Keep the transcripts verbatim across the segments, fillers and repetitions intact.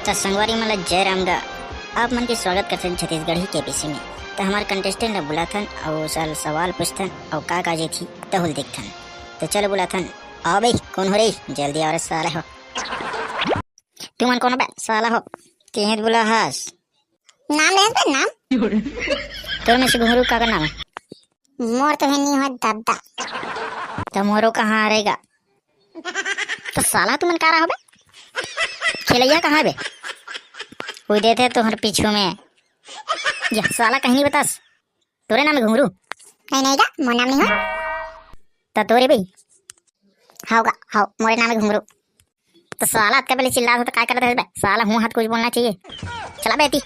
त संगवारी मन ल जय राम गा। आप मन के स्वागत करथन छत्तीसगढ़ी केबीसी में। त हमर contestant ल बुलाथन अउ ओकर सवाल पूछथन अउ का का जीतही तहू ल देखथन। त चलो बुलाथन। आओ बे, कोन हो रे? जल्दी आओ रे साले हो। तुमन कोन बे साला हो? तें बुला हस। नाम ले बे, नाम। तोर में से घुंगरू का का नाम हे? मोर तो हे नी हो दद्दा। त मोरो कहाँ रहेगा? त साला तुमन का रहा बे? खेलैया कहाँ हे बे? वो देथे तोहर पीछू में। या साला कहीं नहीं बतास। तोरे नाम हे घुंगरू? नहीं, नहीं गा, मोर नाम नहीं हो। त तोरे बे? हाव गा, हाव, मोरे नाम हे घुंगरू। त साला अतका बेले चिल्लात हो त काय करत हस बे? साला हूँ हाथ कुछ बोलना चाहिए। चला बे एती।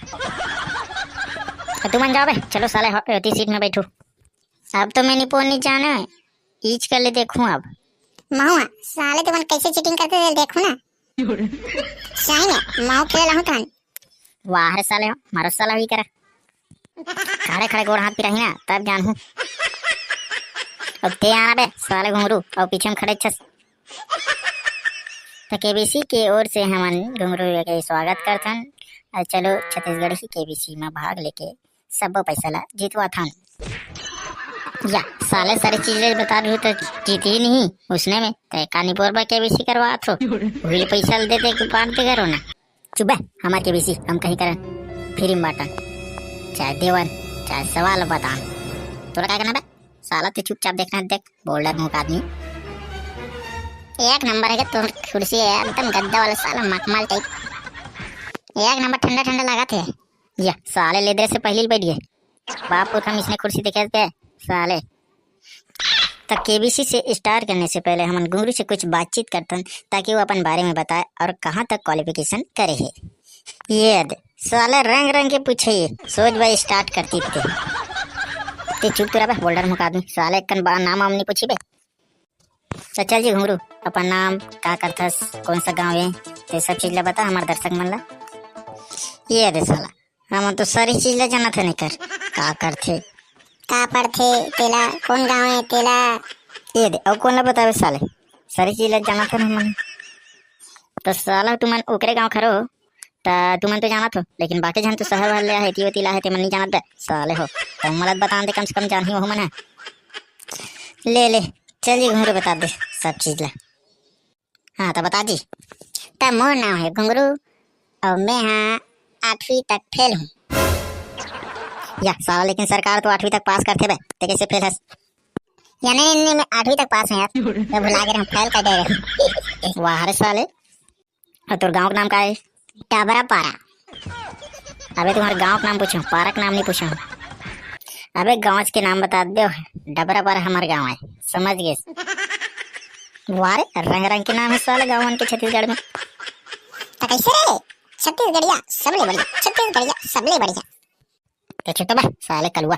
त तुमन जाओ बे, चलो साले हो, एती सीट में बैठो। अब तो मैं निपोर नहीं जाना है, ईच कर ले देखूं अब। महुआ, साले तुमन कैसे cheating करते थे देखो ना। सही में, महूँ खेले लाहूँ तहन। वाह रे साले हो, मारो साला ही करा। खड़े खड़े गोड़ हाथ पिराही ना, तब जानहूँ। अब तें आना बे, साले घुंगरू, अउ पीछे में खड़े छस। त केबीसी के ओर से हमन घुंगरू के स्वागत करथन। अउ चलो छत्तीसगढ़ी केबीसी में भाग लेके सब्बो पैसा ला जितवाथन। या साले सारी चीज ले बता दू त जीतही नहीं उसने में। त का निपोर बा केबीसी करवात हो? उही पैसा ल दे दे के बांट दे करो ना। चुप बे, हमार केबीसी हम कहीं करन, free में बांटन। चाहे देवन, चाहे सवाल बतान। तोला का करना बे? साला तू चुपचाप देखना, देख, बोल्डर मुंह का आदमी। एक नंबर हे तोर कुर्सी, एकदम गद्दा वाला साला मखमल type। एक नंबर ठंडा ठंडा लागत हे। या साले लेदर से पहली बैठ गए। बाप पुरखा में इसने कुर्सी देखे थे साले। त केबीसी से start करने से पहले हमन घुंगरू से कुछ बातचीत करथन, ताकि वो अपन बारे में बताए और कहाँ तक qualification करे हे। ये दे, साले रंग रंग के पूछे ये, सोच भाई start करती थे। ते चुप तो रह बे, बोल्डर मुंह का आदमी, साले कन बा नाम वाम नहीं पूछी बे। त चल जी घुंगरू, अपन नाम, का करथस, कौन सा गांव हे, ते सब चीज ला बता हमार दर्शक मन ला। ये दे साला, हमन तो सारी चीज ला जानत हन एकर, का करथे, का पढ़थे, तेला कौन गांव हे तेला। ये दे, अउ कौन ला बताबे साले, सारी चीज ला जानत हन हमन। त साला तुमन ओकरे गांव खरो, त तुमन तो जानत हो, लेकिन बाकी झन तो शहर वाले आहे, एती ओती ला हे, तेमन नहीं जानत बे, साले हो। त मोला बतान दे, कम से कम जानही ओहू मन ह। ले ले, चल जी घुंगरू बता दे सब चीज ला। हाँ, त बता जी। त मोर नाम हे घुंगरू अउ मैं हा आठवीं तक फेल हूँ। या साला, लेकिन सरकार तो आठवीं तक पास करथे बे, ते कैसे फेल हस? या नहीं, नहीं, मैं आठवीं तक पास हूँ यार, मैं भुला गे रहूँ, फेल कर दे रहूँ। वाह रे साले, अउ तोर गांव के नाम का हे? डबरा पारा। अबे तुम्हारे गांव के नाम पूछो, पारा के नाम नहीं पूछो। अबे गांव के नाम बता दे, डबरा पारा हमार गांव हे, समझ गेस? वाह रे, रंग रंग के नाम हे साले गांव मन के छत्तीसगढ़ में। त कैसे रे? छत्तीसगढ़िया सबले बढ़िया, छत्तीसगढ़िया सबले बढ़िया। ते चुप तो बे, साले कलुआ।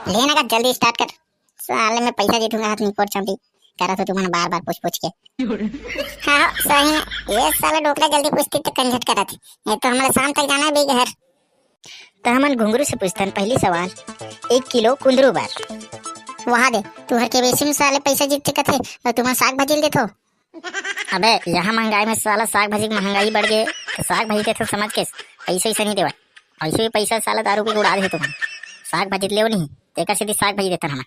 ले ना का जल्दी start कर। साले मैं पैसा जीतूंगा, हाथ निपोर चौंटी। करा तो तुमन बार बार पूछ पूछ के। हाँ, सही में। ये साले डोकरा जल्दी पूछती तो कंझट करत हे। ये तो हमारे शाम तक जाना हे बे घर। त हमन घुंगरू से पूछथन पहली सवाल, एक किलो कुंदरू बर। वहाँ दे, तू हर केबीसी में साले पैसा जीत चुकत हे, अउ तुमन साग भाजी ल देथो। अबे, यहाँ महंगाई में साला साग भाजी के महंगाई बढ़ गे, त साग भाजी देथन समझ के, पैसा वैसा नहीं देवय। ऐसे भी पैसा साला दारू पी के उड़ा देथे तुमन। साग भाजी लेव नहीं, तेकर सेती साग भाजी देथन हमन।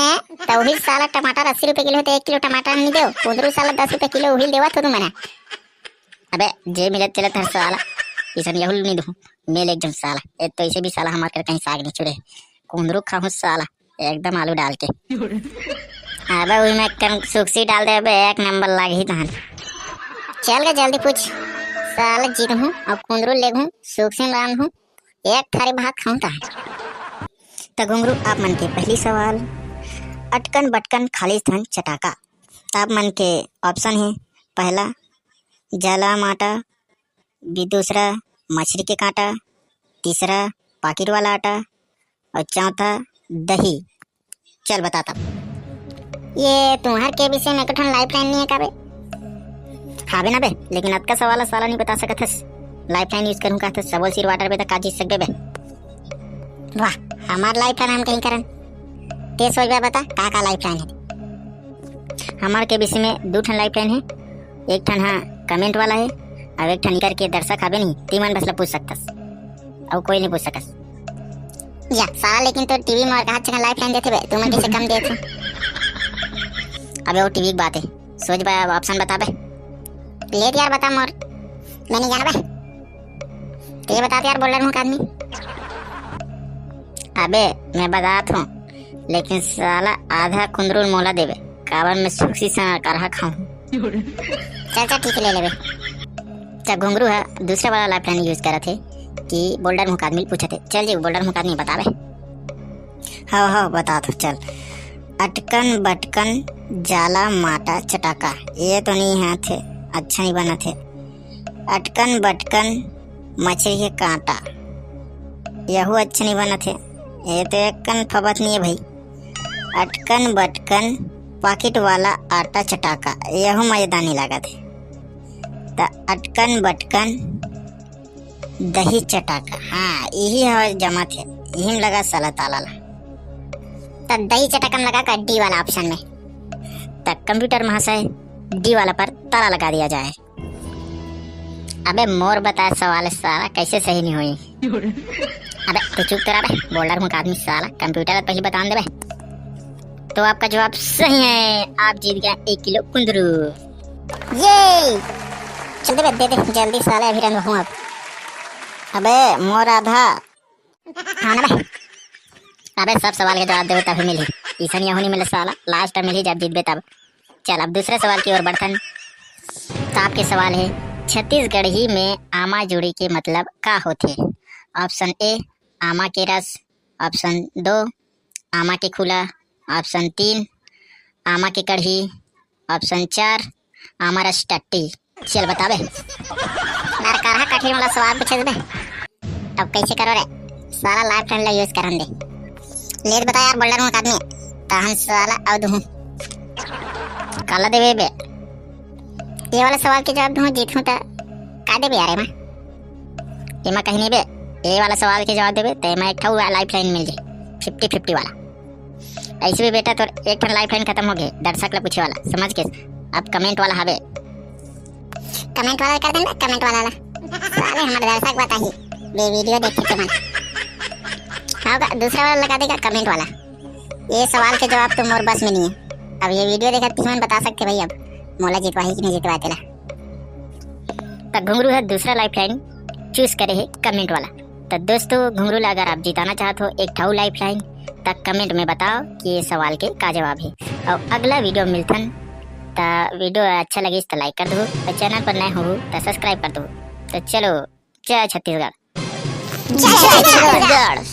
ए, त उही साला टमाटर अस्सी रुपए किलो हे, त एक किलो टमाटर नहीं देव, कुंदरू साला दस रुपए किलो उही देवत हो तुमन। अबे, जे मिलत चलत हर साला, इसन यहुल नहीं दूँ, मेल एक जन साला। ए, तो ऐसे भी साला हमार कर कहीं साग नहीं चुरे, कुंदरू खाहूँ साला। एकदम आलू डाल के। अबे उही में कन सुक्सी डाल दे, अबे एक नंबर लागही तहन। चल गे जल्दी पूछ। साला जीतहूँ अउ कुंदरू लेगहूँ, सुक्सी रांधहूँ, एक थारी भात खाहूँ तहन। त घुंगरू आप मन के पहली सवाल, अटकन बटकन खाली स्थान चटाका। त आप मन के option हे, पहला जला माटा, बी-, दूसरा मछली के कांटा, तीसरा पाकिट वाला आटा, अउ चौथा दही। चल बता तब। ये तुम्हार केबीसी में एक ठन lifeline नहीं हे का बे? हावे ना बे, लेकिन अतका सवाल साला नहीं बता सकत हस। Lifeline use करूँ का त सबो सिर वाटर पे तक का जीत सकबे बे? वाह, हमार lifeline हम कहीं करन। ते सोच बे बता, का का lifeline हे? हमार केबीसी में दू ठन lifeline हे, एक ठन हा comment वाला हे, अब एक ठन करके दर्शक हवे नहीं, तीमन बस ला पूछ सकथस, अउ कोई नहीं पूछ सकस। या साला, लेकिन तो टीवी में और कहा चंगा लाइफ लाइन देथे बे, तुमन कैसे कम देथे? अबे वो टीवी की बात है, सोच बे, अब ऑप्शन बता बे। ले यार, बता मोर, मैं नहीं जाना बे। तो ये बता यार, बोल्डर मुख आदमी। अबे मैं बतात हूँ, लेकिन साला आधा कुंदरू ल मोला देबे, काबर मैं सुखसी से करहा खाऊं। चल चल, ठीक है, ले लेबे। चल, घुंगरू है दूसरे वाला लाइफ लाइन यूज करत हे कि बोल्डर मुख आदमी ल पूछत हे। चल जी, बोल्डर मुख आदमी बताबे। हाँ हाँ, बतात हूँ, चल। अटकन बटकन जाला माटा चटाका, ये तो नहीं हाथ है, अच्छा नहीं बनत है। अटकन बटकन मछरी के कांटा, यहू अच्छा नहीं बनत है, ये तो एक कन फबत नहीं है भाई। अटकन बटकन पाकिट वाला आटा चटाका, यहू मजेदार नहीं लागत है। त अटकन बटकन दही चटाका, हाँ, यही हवा जमत है, यही में लगा साला ताला ला। त दही चटाका में लगा का डी वाला ऑप्शन में। त कंप्यूटर महाशय, डी वाला पर ताला लगा दिया जाए। अबे मोर बताए सवाल साला कैसे सही नहीं होई? अबे तू चुप करा बे, बोल्डर मुख आदमी साला, कंप्यूटर पर ही बता देबे। तो आपका जवाब सही है, आप जीत गया एक किलो कुंदरू। ये चल दे बे, दे दे जल्दी साले, अभी रंग हूँ अब। अबे मोर आधा। हाँ ना बे। अबे सब सवाल के जवाब देबे तभी मिली, इसन यहू नहीं मिले साला, लास्ट में मिली जब जीतबे तब। चल अब दूसरे सवाल की ओर बढ़थन। तो आपके सवाल है, छत्तीसगढ़ी में आमा जुड़ी के मतलब का होथे? ऑप्शन ए, आमा के रस, ऑप्शन दो, आमा के खुला, ऑप्शन तीन, आमा के कढ़ी, ऑप्शन चार, आमा रस टट्टी। चल बताबे। यार, करहा कठिन वाला सवाल पूछे बे। अब कैसे करो रे? साला लाइफ लाइन ला यूज करन दे। ले बता यार, बोल्डर मुख आदमी, तहन साला अउ दुहूं। काला देबे बे? ये वाला सवाल के जवाब दूं, जीतूं त का देबे यार एमा? एमा कहीं नहीं बे, ये वाला सवाल के जवाब देबे त एमा एक ठो लाइफ लाइन मिल जाए, फिफ्टी फिफ्टी वाला। ऐसे भी बेटा तोर एक ठन लाइफ लाइन खत्म हो गए, दर्शक ला पूछे वाला, समझ के? अब कमेंट वाला हवे। कमेंट वाला कर देना, कमेंट वाला ला। साले हमारे दर्शक बताही, बे वीडियो देखे तुमन। हाँ का, दूसरा वाला लगा देगा कमेंट वाला। ये सवाल के जवाब तो मोर बस में नहीं है। अब ये वीडियो देखा तुमन बता सकते भाई, अब मोला जितवाही कि नहीं जितवाए तेला। त घुंगरू है दूसरा लाइफ लाइन चूज करे है कमेंट वाला। त दोस्तों, घुंगरू ला अगर आप जिताना चाहत हो एक ठो लाइफ लाइन, त कमेंट में बताओ कि ये सवाल के का जवाब है। और अगला वीडियो मिलथन, त वीडियो अच्छा लगिस त लाइक कर दो, और चैनल पर नए हो त सब्सक्राइब कर दो। तो चलो, जय छत्तीसगढ़। जय छत्तीसगढ़।